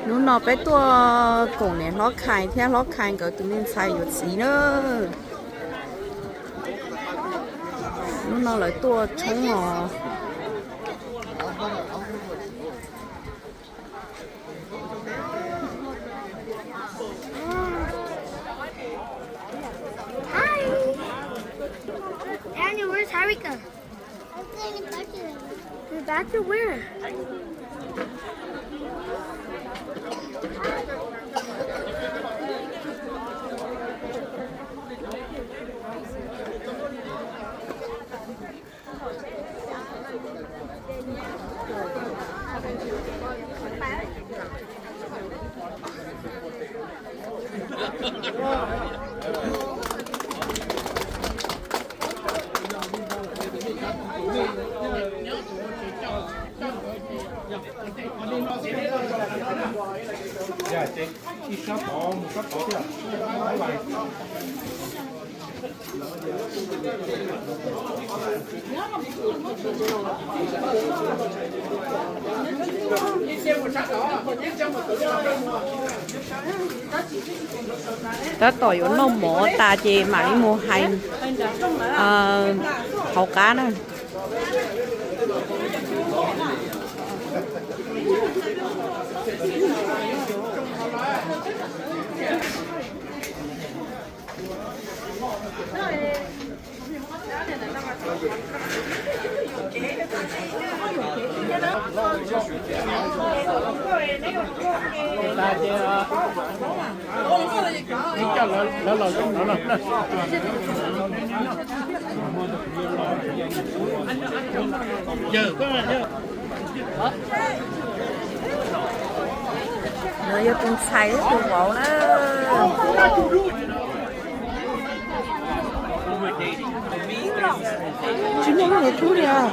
Hnub no peb tuaj koom niam hlob Khais thiab hlob Khais nkawd tus me ntxhais yuav txiv na. Hnub no lawv tuaj tshoob os. Hi. Daniel, where's Harika? We're back to where? Tab tom yuav noj mov tas ces mam li mus hais hauv qab na. No yog tus ntxhais thiab tus vauv na. Tsis muaj lub niag tub li os.